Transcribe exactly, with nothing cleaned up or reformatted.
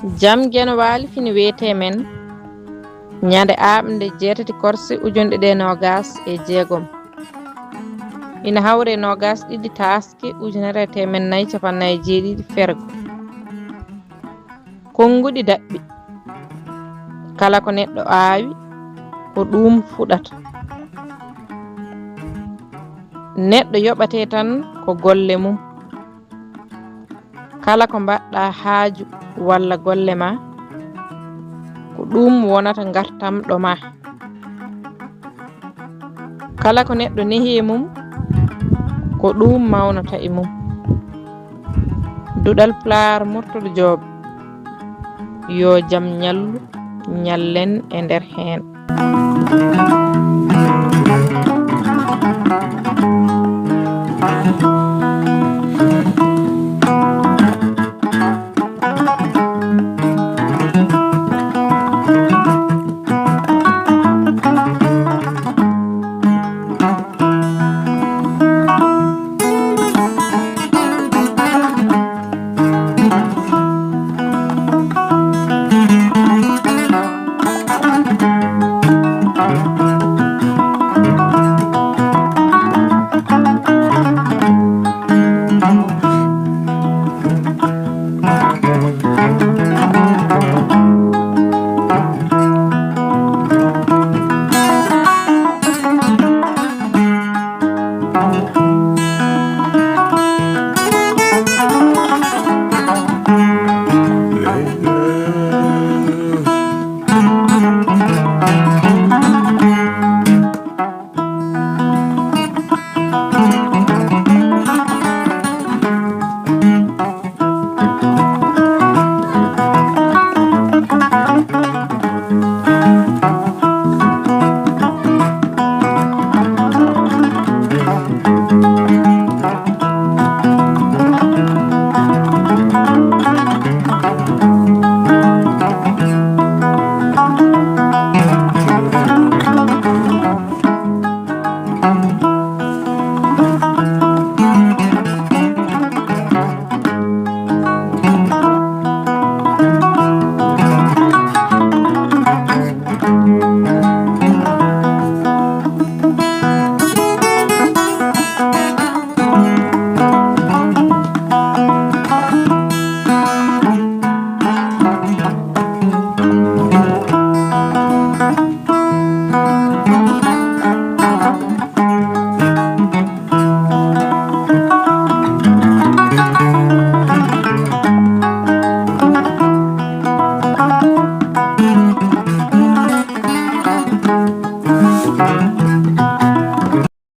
Jam Geno Waali fini weetee men ñande aaɓnde jeetati korse ujunɗe ɗe noogas e jeegom. Ina hawre noogas ɗiɗi taaske ujunere e teemen nayi capannay jeeɗiɗi fergo. Konnguɗi daɓɓi. Kala ko neɗɗo aawi, ko ɗuum fuɗata. Neɗɗo yoɓatee tan ko golle mum. Kala ko mbaɗɗa haaju walla golle ma, ko ɗuum wonata ngartamɗo ma. Kala ko neɗɗo nehi e mum, ko ɗuum mawnata e mum. Duɗal Pulaar Murtuɗo Joob, yo jam ñallu, ñallen e nder heen.